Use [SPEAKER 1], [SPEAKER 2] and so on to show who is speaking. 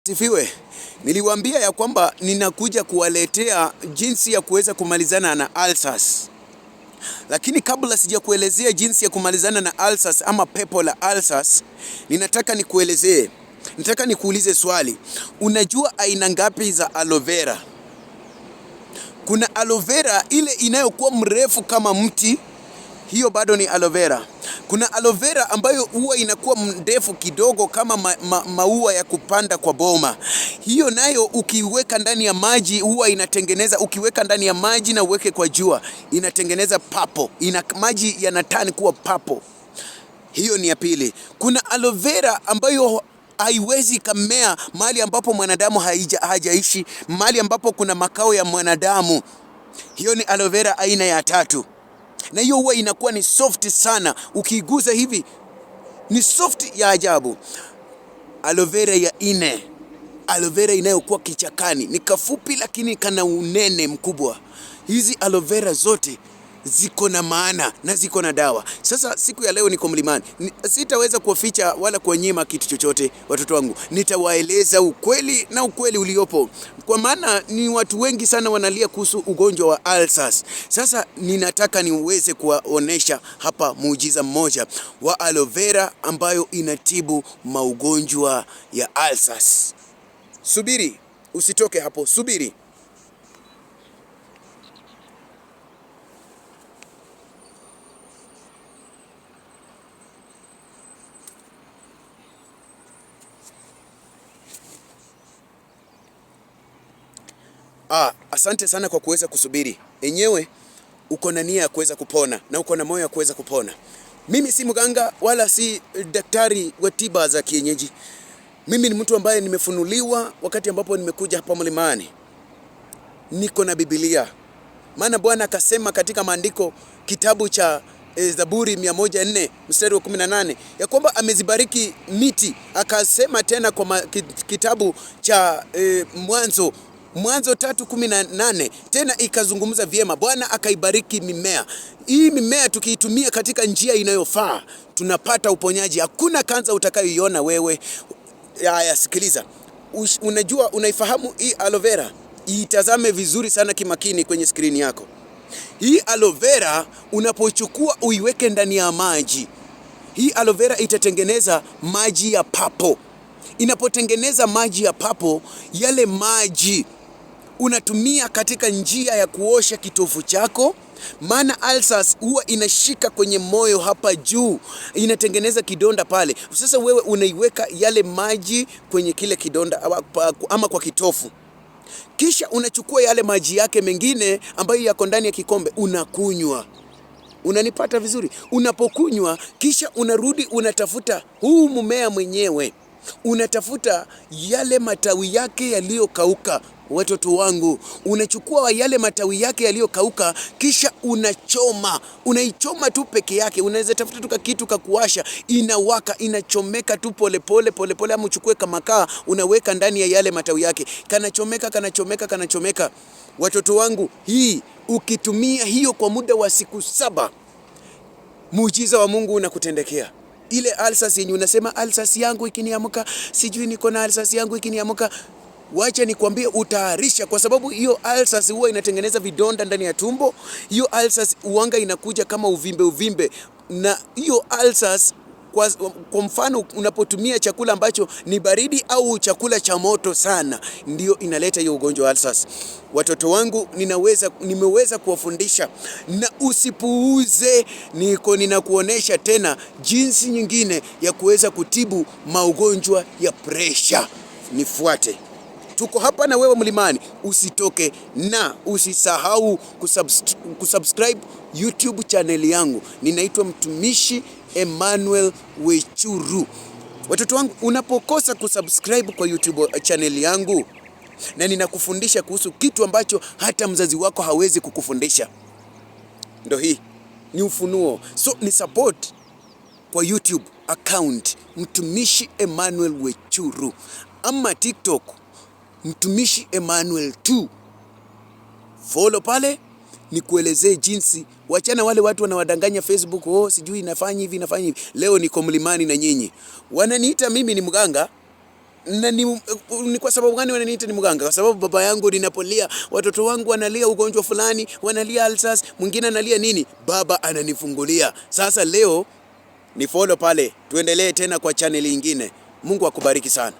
[SPEAKER 1] Sifiwe. Niliwaambia ya kwamba ninakuja kuwaletea jinsi ya kuweza kumalizana na ulcers. Lakini kabla sijakuelezea jinsi ya kumalizana na ulcers ama pepo la ulcers, ninataka nikuelezee, nataka nikuulize swali. Unajua aina ngapi za aloe vera? Kuna aloe vera ile inayokuwa mrefu kama mti, hiyo bado ni aloe vera. Kuna aloe vera ambayo huwa inakuwa ndefu kidogo kama maua ya kupanda kwa boma. Hiyo nayo ukiweka ndani ya maji huwa inatengeneza, ukiweka ndani ya maji na uweke kwa jua, inatengeneza papo. Ina maji yanatani kuwa papo. Hiyo ni ya pili. Kuna aloe vera ambayo haiwezi kamea mahali ambapo mwanadamu hajaishi, mahali ambapo kuna makao ya mwanadamu. Hiyo ni aloe vera aina ya tatu. Na hiyo huwa inakuwa ni soft sana, ukiigusa hivi ni soft ya ajabu. Aloe vera ya nne, aloe vera inayokuwa kichakani, ni kafupi lakini kana unene mkubwa. Hizi aloe vera zote ziko na maana na ziko na dawa. Sasa siku ya leo niko mlimani, sitaweza kuwaficha wala kuwanyima kitu chochote watoto wangu. Nitawaeleza ukweli na ukweli uliopo, kwa maana ni watu wengi sana wanalia kuhusu ugonjwa wa ulcers. Sasa ninataka niweze kuwaonesha hapa muujiza mmoja wa aloe vera ambayo inatibu maugonjwa ya ulcers. Subiri, usitoke hapo, subiri. Asante sana kwa kuweza kusubiri. Enyewe uko na nia ya kuweza kupona na uko na moyo wa kuweza kupona. Mimi si mganga wala si daktari wa tiba za kienyeji. Mimi ni mtu ambaye nimefunuliwa wakati ambapo nimekuja hapa mlimani. Niko na Biblia. Maana Bwana akasema katika maandiko kitabu cha Zaburi 104 mstari wa 18 ya kwamba amezibariki miti. Akasema tena kwa kitabu cha Mwanzo 3:18 tena ikazungumza vyema, Bwana akaibariki mimea. Hii mimea tukiitumia katika njia inayofaa tunapata uponyaji. Hakuna kansa utakayoiona wewe. Haya, sikiliza. Unajua, unaifahamu hii aloe vera? Itazame vizuri sana kimakini kwenye skrini yako. Hii aloe vera unapochukua uiweke ndani ya maji, hii aloe vera itatengeneza maji ya papo. Inapotengeneza maji ya papo, yale maji unatumia katika njia ya kuosha kitovu chako. Maana ulcers huwa inashika kwenye moyo hapa juu, inatengeneza kidonda pale. Sasa wewe unaiweka yale maji kwenye kile kidonda ama kwa kitovu. Kisha unachukua yale maji yake mengine ambayo yako ndani ya kikombe unakunywa. Unanipata vizuri? Unapokunywa kisha unarudi unatafuta huu mmea mwenyewe. Unatafuta yale matawi yake yaliyokauka. Watoto wangu, unachukua yale matawi yake yaliyokauka kisha unachoma. Unaichoma tu peke yake. Unaweza tafuta tu kitu kakuwasha, inawaka, inachomeka tu pole pole pole pole, ama uchukue kama kaa unaweka ndani ya yale matawi yake. Kanachomeka, kanachomeka, kanachomeka. Watoto wangu, hii ukitumia hiyo kwa muda wa siku 7, muujiza wa Mungu unakutendekea. Ile ulcers yenye unasema ulcers yangu ikiniamka, sijui niko na ulcers yangu ikiniamka, wacha nikwambie utaharisha, kwa sababu hiyo ulcers huwa inatengeneza vidonda ndani ya tumbo. Hiyo ulcers huanga inakuja kama uvimbe uvimbe, na hiyo ulcers kwa mfano unapotumia chakula ambacho ni baridi au chakula cha moto sana, ndio inaleta hiyo ugonjwa wa ulcers. Watoto wangu nimeweza kuwafundisha, na usipuuze. Niko ninakuonesha tena jinsi nyingine ya kuweza kutibu magonjwa ya pressure. Nifuate. Tuko hapa na wewe mlimani, usitoke na usisahau kusubscribe YouTube channel yangu. Ninaitwa Mtumishi Emmanuel Wechuru. Watoto wangu, unapokosa kusubscribe kwa YouTube channel yangu, na ninakufundisha kuhusu kitu ambacho hata mzazi wako hawezi kukufundisha, ndo hii ni ufunuo. So ni support kwa YouTube account Mtumishi Emmanuel Wechuru, ama TikTok Mtumishi Emmanuel 2. Follow pale nikuelezee jinsi. Wachana wale watu wanawadanganya Facebook, oh sijui inafanya hivi inafanya hivi. Leo niko mlimani na nyinyi. Wananiita mimi ni mganga. Na ni kwa sababu gani wananiita ni mganga? Kwa sababu baba yangu ninapolia, watoto wangu wanalia ugonjwa fulani, wanalia ulcers, mwingine analia nini, baba ananifungulia. Sasa leo ni follow pale, tuendelee tena kwa channel ingine. Mungu akubariki sana.